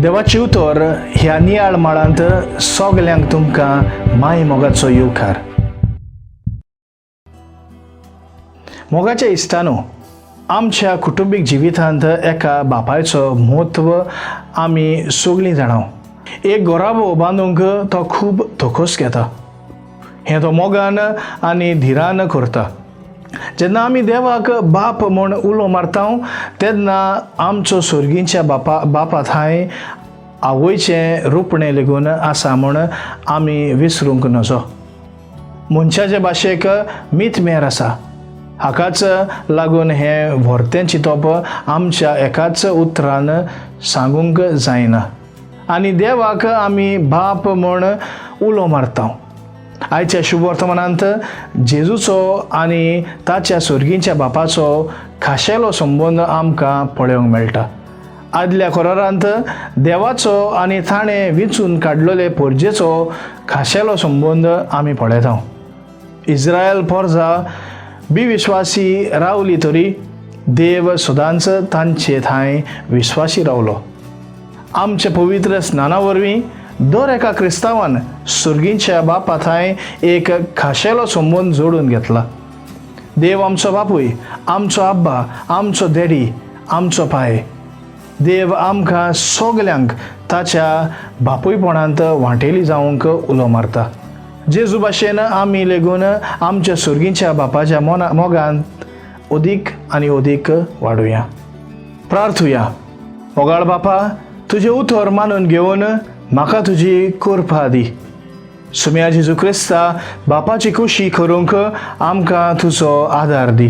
देवाचें उतर ह्या नियाळ माळांत सगल्यांक तुमकां माय मोगाचो येवकार. मोगाच्या इश्टानो, आमच्या कुटुंबीक जिवितांत एका बापायचो म्हत्व आमी सगळीं जाणां. एक गोराबो बांदूंक तो खूब धोकोस घेता. हें तो मोगान आनी धिरान करता. जेन्ना आमी देवाक बाप म्हूण उलो मारता तेन्ना आमचो सर्गींच्या बापा बापा थांय आवयचें रुपणें लेगून आसा म्हूण आमी विसरूंक नजो. मनशाचे भाशेक मीत मेर आसा. हाकाच लागून हें व्हरतें चिंतप आमच्या एकाच उतरान सांगूंक जायना आनी देवाक आमी बाप म्हूण उलो मारता. आयच्या शुभवर्तमानांत जेजूचो आनी ताच्या सर्गींच्या बापाचो खाशेलो संबंद आमकां पळोवंक मेळटा. आदल्या करारांत देवाचो आनी ताणें विंचून काडलेले पोरजेचो खाशेलो संबंद आमी पळयता. इस्रायल पोरजा बिविश्वासी रावली तरी देव सदांच तांचे थांय विश्वासी रावलो. आमच्या पवित्र स्नाना वरवीं दर एका क्रिस्तांवान सुर्गींच्या बापा थांय एक खाशेलो संबंद जोडून घेतला. देव आमचो बापूय, आमचो आब्बा, आमचो डॅडी, आमचो पाय. देव आमकां सगल्यांक ताच्या बापूयपणांत वांटेली जावंक उलो मारता. जेजू भाशेन आमी लेगून आमच्या सुर्गींच्या बापाच्या मोना मोगांत अदीक आनी अदीक वाडुया. प्रार्थुया. मोगाळ बापा, तुजें उतर मानून घेवन म्हाका तुजी कृपा दी. सुम्या जेजू क्रिस्ता, बापाची खुशी करूंक आमकां तुजो आदार दी.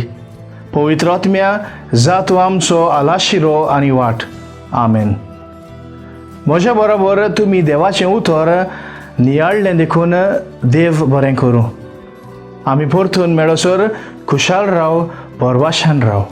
पवित्र आत्म्या, जा तूं आमचो आलाशिरो आनी वाट. आमेन. म्हज्या बरोबर तुमी देवाचें उतर नियाळ्ळें देखून देव बरें करूं. आमी परतून मेळसर खुशाल राव, परवाशान राव.